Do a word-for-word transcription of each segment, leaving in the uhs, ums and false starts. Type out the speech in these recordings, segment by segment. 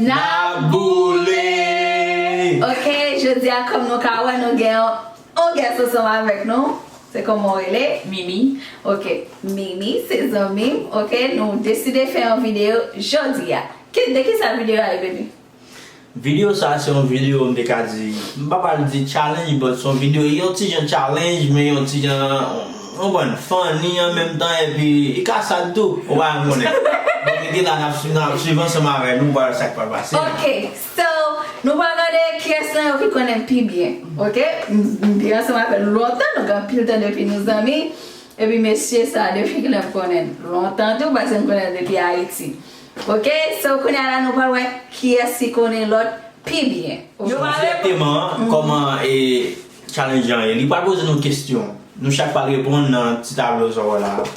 N ap boule! Ok, jodi a, kòm nou ka wè, nou gen yon, yon guest ansanm avèk nou. Se kòman w rele? Mimi. Ok, Mimi, se zanmi m. Ok, nou deside fè yon videyo jodi a. Ki, de ki sa videyo a ye, baby? Videyo sa a se yon videyo, m te ka di, m pa pral di challenge, but se yon videyo, yon ti jan challenge, men yon ti jan, w konprann, funny an menm tan, epi e ka sad tou, ou pa janm konnen. Donk, rete la, n ap swiv, n ap swiv ansanm avè nou, pou wè sa k pral pase. Ok, so, nou pral gade kiyès nan yo ki konnen m pi byen, ok? M, m byen ansanm avè l lontan, nou gen anpil tan depi nou zanmi. Epi mesye sa, depi kilè m konnen l? Lontan tou, paske m konnen l depi Ayiti. Ok, so kounye a la nou pral wè kiyès ki konnen lòt pi byen. Ok? Egzakteman, kòman, e, challenge an ye. Li pral poze nou kesyon. Nou chak pral reponn nan ti tablo sa w wè la. Nou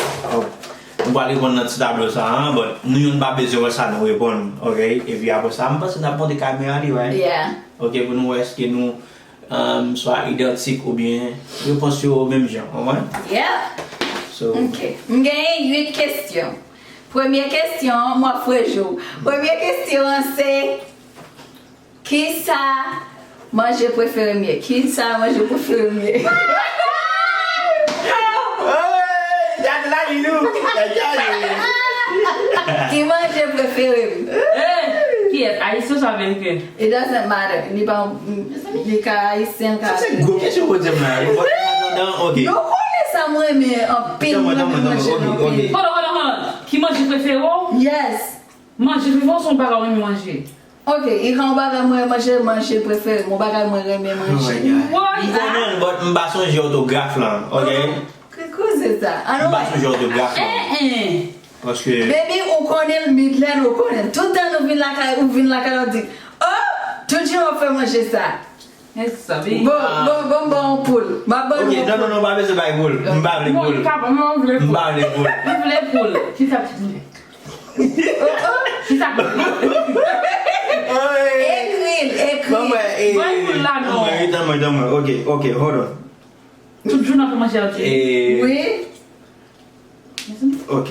pral reponn nan ti tablo sa a, but nou youn pa bezwen wè sa nou reponn, ok? Epi apre sa, m panse n ap monte kamera li, right? Yeah. Ok, pou nou wè èske nou, um, swa idantik oubyen repons yo menm jan, w konprann? Yeah. So, ok. M genyen uit kesyon. Premye kesyon an, m ap freje w. Premye kesyon an se, kisa manje prefere m ye? Kisa manje prefere m ye? Hey, dat la, Lilou. Ki manje prefere m? Hey, kiyès? Ayisyen swa ameriken? It doesn't matter. Li pa, li ka ayisyen, li ka ameriken. Sa se gwo kesyon pou di m la. But, an atandan, ok. Nou konnen sa m renmen anpil, m renmen manje anpil. Hold on, hold on, hold on. Ki manje prefere w? Yes. Manje prefere w se yon bagay w renmen manje. Ok, e ka yon bagay mwen renmen manje, manje prefere m, yon bagay mwen renmen manje. Oh my God. What? M konnen l, but m pa sonje òtograf lan, ok? Ki koze sa? M pa sonje òtograf lan. Eh, eh. Paske baby, ou konnen l, Midland, ou konnen l. Tout tan nou vin lakay, ou vin lakay, ou di, "Oh, Toudjina ap fè manje sa." E sa, baby. Bon, bon, bon, bon, poul. M ap ban nou yon poul. Ok, non, non, non, pa bezwen bay poul. M pa vle poul. M pa vle poul. M pa vle poul. M vle poul. Kisa ki vle? Kisa ki vle? Ekri l, ekri l. Ban mwen, eh, ban poul la, non. Ban mwen, ban mwen, ban mwen. Ok, ok, hold on. Toudjina ap fè manje a, ok. Eh. Wi. Ok.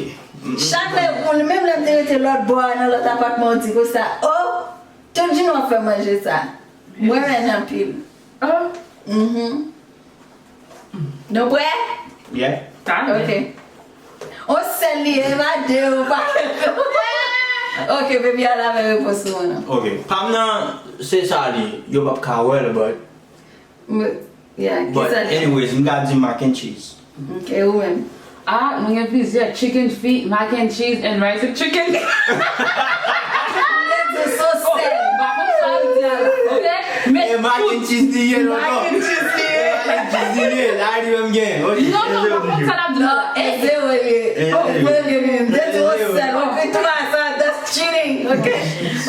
Chak lè, ou menm lè m te rete lòt bò a, nan lòt apatman, ou di konsa, "Oh, Toudjina ap fè manje sa." Mwen renmen anpil. Oh. Mhm. Nou prè? Yeah. Talè. Ok. On sèl li ye, pa de, ou pa. Ok, baby, al avè repons ou an. Ok. Pa m nan, se sa li. Yo p ap ka wè l, but. M, yeah, but kisa? Anyways, m ka di mac and cheese. Ok, ou menm? Ah, nou gen plizyè. Chicken feet, mac and cheese, and rice and chicken. Ou te di sou sèl. M pa konn sa l di a la, ok? Men e mac and cheese li ye, non, non. Mac and cheese li ye. Mac and cheese li ye. La, li menm gen. Ok. Non, non, m pa konn sa l ap di la. Non, e zewo li ye. E zewo. Ou premye li. M te di sou sèl. Ok, tou sa, that's cheating. Ok.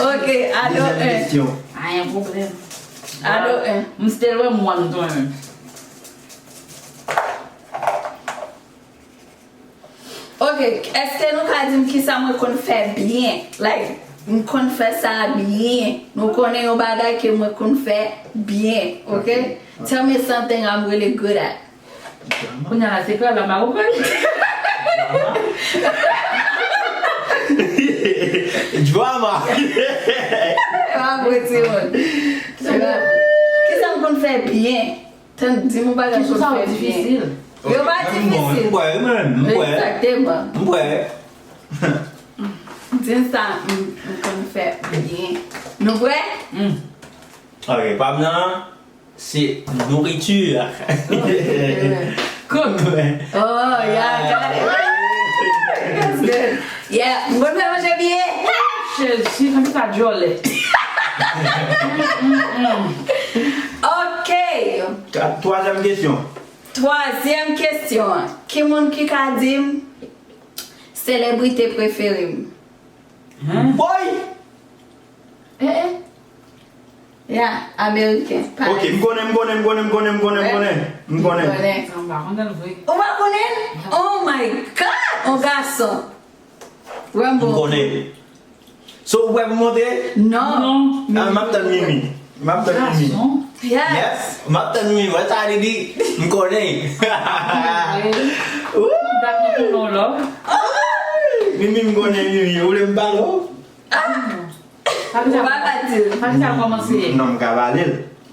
Ok, alo, eh. Deuxième question. Pa gen pwoblèm. Alo, eh. M still wè m one tou, men. Ok, èske nou ka di m kisa mwen konn fè byen? Like, m konn fè sa byen. Nou konnen yon bagay ke mwen konn fè byen, ok? Ok, ok. Tell me something I'm really good at. Kounye a la, se pa la Marocaine. Drama. Drama. Kisa m konn fè byen? Tann, di m yon bagay ke w konn fè byen. Yo pa difisil. M prè, m prè. Egzakteman. M prè. Di m sa m, m konn fè byen. Nou prè? Mm. Ok, pa m nan, se nouriti. Cook. Oh, yeah, got it. That's good. Yeah, m konn fè manje byen. Jezi, ann fè sa djòlè. Mm, mm, mm. Ok. Ka-, twazyèm kesyon. Twazyèm kesyon an. Ki moun ki ka di m selebrite prefere m? Hein? Boy! Eh, eh. Yeah, ameriken. Ok, m konnen, m konnen, m konnen, m konnen, m konnen, m konnen. M konnen. M konnen. Sa m pa konnen l vre. Ou pa konnen l? Oh my God! On gason. Rambo. M konnen. So, ou prè pou montre? Non. Non. Ah, m ap tann Mimi. M ap tann Mimi. Gason? Yes. Yep. M ap tann Mimi. Wè sa li di? M konnen. Woo! Dat nou konnen w lò. Mimi, m konnen Mimi. Ou vle m pale w? Ah! Ou pa ka di l. Pa kisa l kòmanse. Non, m ka pale l.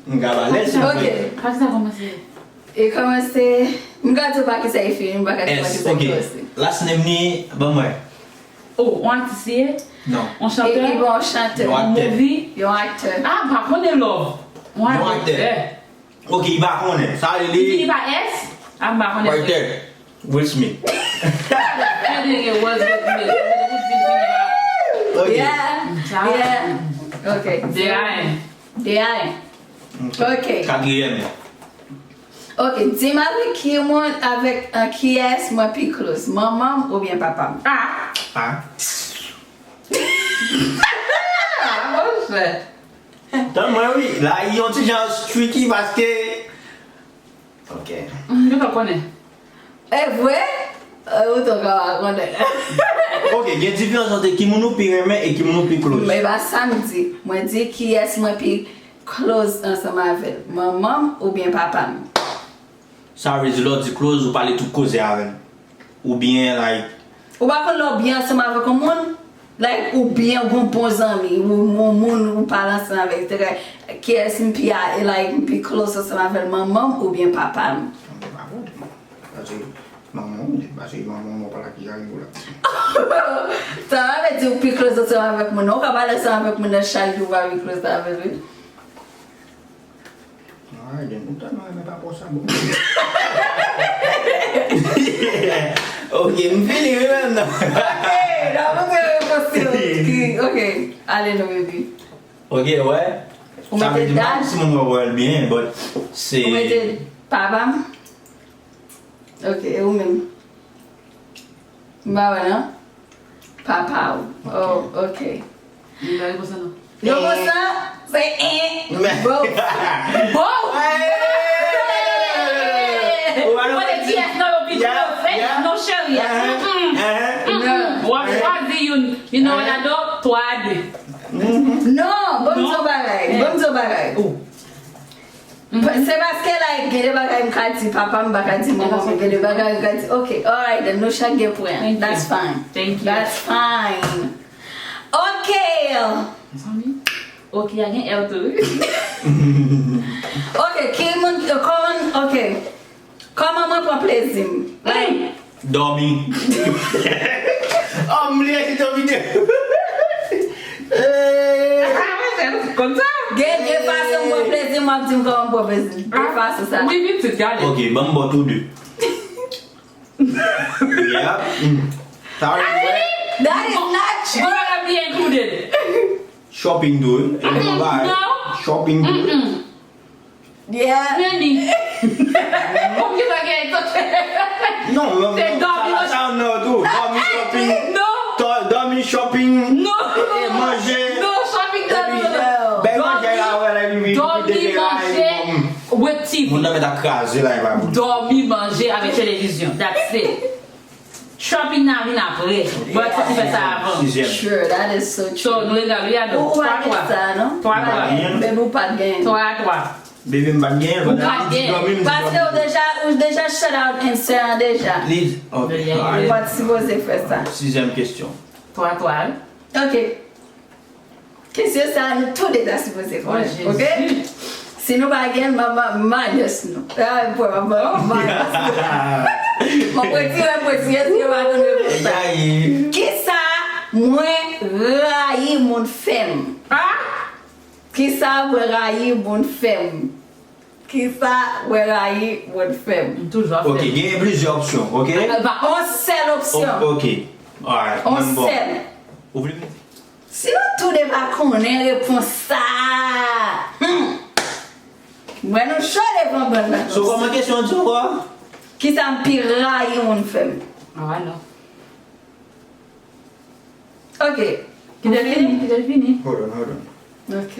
M ka pale l, silvouplè. Ok. Pa kisa l kòmanse. E kòmanse. M ka di w pa kisa e fini, m pa ka di w pa kisa e kòmanse. Last name ni, ban mwen. Oh, yon atis li ye? Non. Yon chantè? E, e bon, yon chantè. Yon aktè. Yon movie? Yon aktè. Ah, m pa konnen love. Yon aktè. Ok, li pa konnen. Sa vle li fini pa S? Ah, m pa konnen. Right there. Will Smith. Fini gen Will Smith. Ok. Yeah. Yeah. Ok. De a en. De a en. Ok. Katriyèm. Ok, di m avèk ki moun, avèk, uh, kiyès mwen pi close, manman m oubyen papa m? Ah. Ah. Ah, monchè. Tann mwen wi, la yon ti jan tricky paske. Ok. Yo pa konnen. E vre? E, ou tou ka pa konnen. Ok, gen diferans ant ki moun ou pi renmen e ki moun ou pi close. Men pa sa m di. Mwen di kiyès mwen pi close ansanm avè l. Manman m oubyen papa m? Sa vle di lè w di close, ou pale tout koze avè l. Oubyen, like. Ou pa konn lè w byen ansanm avèk yon moun? Like, ou byen gon bon zanmi, ou, ou moun ou pale ansanm avèk, etsetera. Kiyès m pi a, like, m pi close ansanm avè l, manman m oubyen papa m? Sa vle di manman w, paske manman w pa la ki kay ou la. Sa pa vle di ou pi close ansanm avèk moun, non. Ou ka pale ansanm avèk moun nan chay tou, ou pa pi close avè l, wi. Ay, gen moun tèlman renmen papa w sa, bon. Ok, m fini wi menm nan. Ok, n ap montre repons yo. Ki, ok, ale non, baby. Ok, wè. Ou mete dat? Sa vle di m pa konn si moun wè wè l byen, but se. Ou mete papa m? Ok, e ou menm? M pa wè non. Papa w. Ok. Oh, ok. M pa reponn sa non. Yo konsa, se en. Bon. Bon. Kote kiyès nan yo pi close? Non, cheri. Mm-mm. Mm-mm. W ap chwazi youn. You know what I do? Twa a de. Non, ban m di w bagay. Ban m di w bagay. Se paske, like, gen de bagay m ka di papa m, m pa ka di manman m, gen de bagay m ka di, ok, alright then, nou chak gen pwen. Thank you. That's fine. Thank you. That's fine. Ok. Mezanmi. Ok, a gen L tou wi. Ok, ki moun, kòman, ok. Kòman mwen pran plezi m? Like, dòmi. Oh, m bliye kite yon videyo. Konsa. Gen de fason m pran plezi m, w ap di m kòman m pran plezi m. De fason sa. Wi, vin isit, gade. Ok, ban m ba w tou de. Yep. Mm. Sa vle di that is not true. Bon, that is not true. Shopping tou, wi. E bon bagay. Shopping tou, wi. Yeah. Meni. Bon, ki bagay sa? Non, non, non, sa, sa, non, tou. Dòmi, shopping. Non. Dòmi, shopping. Non. E, e manje. Non, shopping, non, non, non. Bèl manje la, wè, la, epi, epi, dòmi, manje. Wè, ti. Moun nan mèt ap kraze la, e pa pou. Dòmi, manje, avèk televizyon. That's it. Shopping nan vin apre. But fòk nou fè sa avan. Sizyèm. True, that is so true. So, nou egal, wi, a nou. Ou, ou pa gen sa, non? Twa twa. Baby, ou pa t gen. Twa twa. Baby, m pa t gen. Ou pa t gen. Paske ou deja, ou deja shout out answer an deja. Li, ok. Alright. Ou pa t sipoze fè sa. Sizyèm kesyon. Twa twa, wi. Ok. Kesyon sa a, nou tou de ta sipoze konnen, ok? Si nou pa gen, m ap minus nou. Ah, m ap minus nou. M ap retire, m ap retire, si yo pa konn repons sa. Kisa mwen rayi moun fè m? Kisa mwen rayi moun fè m? Kisa wè rayi moun fè m? M toujou ap fè l. Ok, genyen plizyè opsyon, ok? On sèl opsyon. Ok. Alright, on sèl. Ou vle m? Si nou tou de pa konnen repons sa a, hmm. Mwen nou cho devan bann nan. So, kòman kesyon an di ankò? Kisa m pi rayi moun fè m? Ah, non. Ok. Kite l fini, kite l fini. Hold on, hold on. Ok.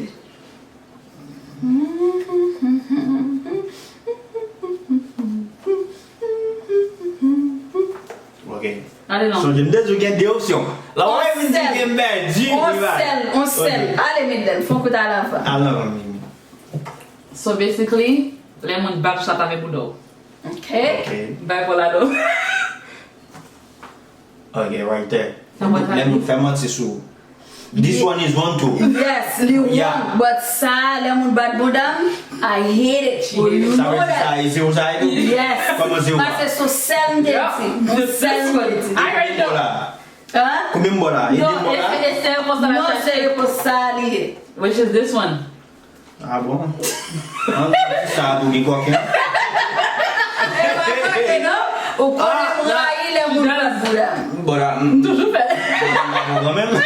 Ok. Ale non. Sonje m te di w gen de opsyon. La w wè vin di gen pèdi. On sèl, on sèl. Ale, Midlène, fè yon kout al avan. Al avan, Mimi. So, basically, lè moun bat ou, sa ta fè bouda w. Ok. Ok. Bay pou ladan. Ok, right there. Lè moun fè manti sou ou. This one is wrong too. Yes, li wrong. Yeah. But sa, lè moun bat boudam, I hate it. You know that. Sa vle di sa, e zero sa ye tou? Yes. Kòman zero a? Paske se sèl m te di. Yon sèl m te di. Konbyen m ba w la? Hein? Konbyen m ba w la? E de m ba w la? Non, e, e, se repons sa. Non, se repons sa li ye. Which is this one? Ah bon? An, sa tou gen kòken. E pa kòken non. Ou konnen m rayi lè moun bat boudam. Bon la, m toujou fè. M pa bon kanmenm.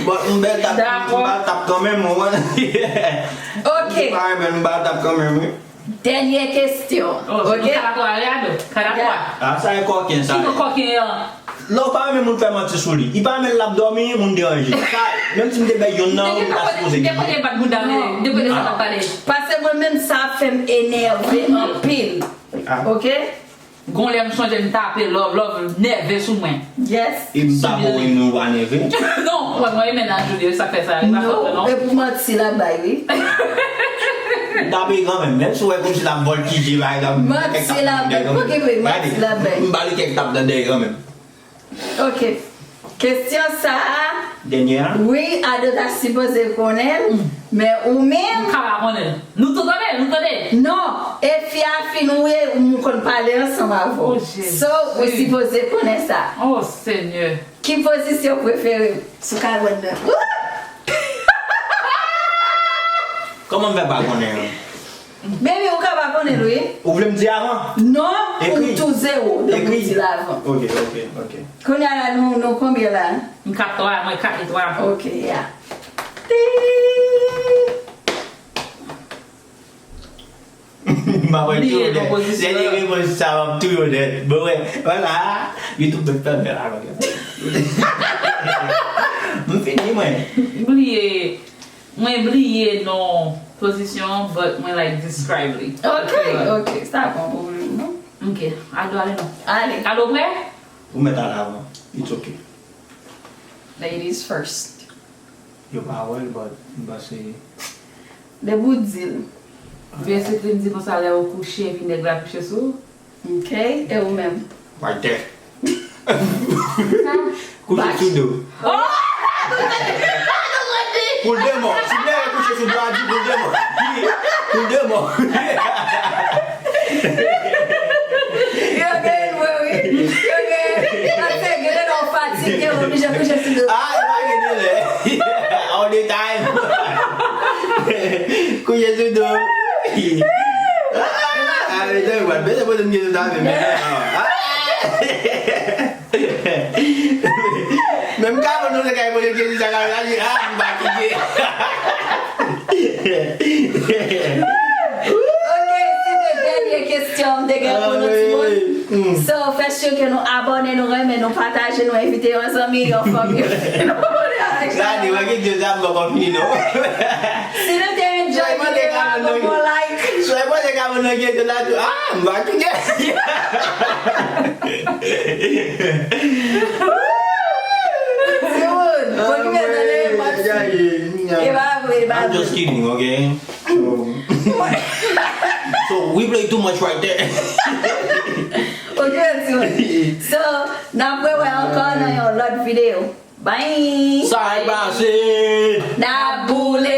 Bon, m bèl tap, m bal tap kanmenm, ou konprann? Ok. M pa renmen, m bal tap kanmenm, wi. Dènye kesyon. Oh, ok? Kalatwa, Rado. Kalatwa. Ah, sa e kòken, sa. Ki kòken an? Lè w pa renmen moun fè manti sou li. Li pa renmen l ap dòmi, moun deranje. Sa, menm si m te bay youn nan, ou ta sipoze gen. Depi kote bat boudam, depi kote sa t ap pale. Paske mwen menm, sa ap fè m enève anpil. Ah. Ok? Gon lè m sonje m tape love, love nève sou mwen. Yes. E m pa bon, wi, nou pa nève. Non, mwen, mwen renmen nan Julie, sa fè sa, e pa fòt mwen, non. E pou manti l ap bay, wi. M tape kanmenm, menm si w wè kòmsi l ap vòltije, pa egzanp, manti l ap bay, ok, wi, manti l ap bay. M ba li kèk tap nan dèyè kanmenm. Ok. Kesyon sa a, dènye a? Wi, Ado ta sipoze konnen l, men ou menm. M ka pa konnen l. Nou tou tande, nou tande. Non, e fi a fin ou ye, m konn pale ansanm avè w. Oh, Jezi. So, ou sipoze konnen sa. Oh, Senyè. Ki pozisyon prefere w sou kalòt nan? Kòman m fè pa konnen an? Baby, ou ka pa konnen l, wi. Ou vle m di avan? Non, ou tou zewo, donk ou di l avan. Ok, ok, ok. Kounye a la, nou, nou konbyen la? M kat twa, mwen kat li twa. Ok, ya. Ti. M ap touye w nèt. Dènye repons sa, m ap touye w nèt. Bon, wè, vwala. YouTube mèt fèmen la, m fini, mwen. M bliye. Mwen bliye non pozisyon an, but mwen like describe li. Ok, ok, sa pa yon pwoblèm, non. Ok, Ado ale non. Ale. Ado prè? Ou mèt ale avan. It's ok. Ladies first. Yo pa wè l, but m panse. Depi w di l. Basically, m di konsa lè ou kouche, epi nèg la kouche sou ou. Ok, e ou menm? Right there. Kouche sou do. Oh! Pou l de mò. Si w leve kouche sou do a, di pou l de mò. Pou l de mò. Yo gen vre, wi. Yo gen. Paske gen lè w fatige, w oblije kouche sou do. Ah, e pa gen de lè. All the time. Kouche sou do. Ah, ah, mesye, w ap bezwen poze m kesyon sa, men, men, ah. Men m ka poze w kay poze kesyon sa, la, la, li, ah, m pa kite. Ok, se te dènye kesyon m te gen pou nou, timoun. So, fè sure ke nou abòne, nou renmen, nou pataje, nou envite yon zanmi, yon fanmi. Nou abòne avèk chanèl la. Gade, wè ki Dye sa m poko fini non. Si nou te enjoy videyo a, ban m yon like. Sou e poze ka moun nan gen de la tou. Ah, m va kite. Timoun, okipe tande, e pa vre, e pa vre. I'm just kidding, okay? So, so we play too much right there. Ok, timoun. So, n ap rewè ankò nan yon lòt videyo. Bye! Sa e pase! N ap boule!